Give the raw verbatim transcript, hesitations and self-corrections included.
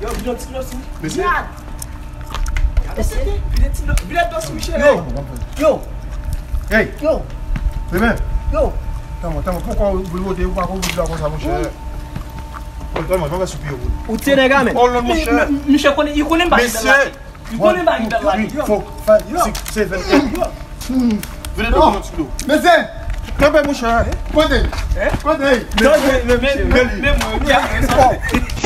Yo, vide yon ti dlo sou. Mesye. Gad. Gad mesye. Vide ti dlo, vide dlo sou Michel. Yo. Yo. Hey. Yo. Bebe. Yo. Tanman, tanman, poukwa ou vle wote, ou pa konn vle konsa, monchè? Tanman, tanman, sou pye ou. Ou tye nèg a men. Oh non, monchè. Michel konnen, li konnen m pa gen bèl la. Li konnen m pa gen bèl la. Three, four, five, six, seven, eight. Vide dlo, yon ti dlo. Mesye. Kanpe, monchè. Kote? Kote? Men, men, men, men, men, men, men, men,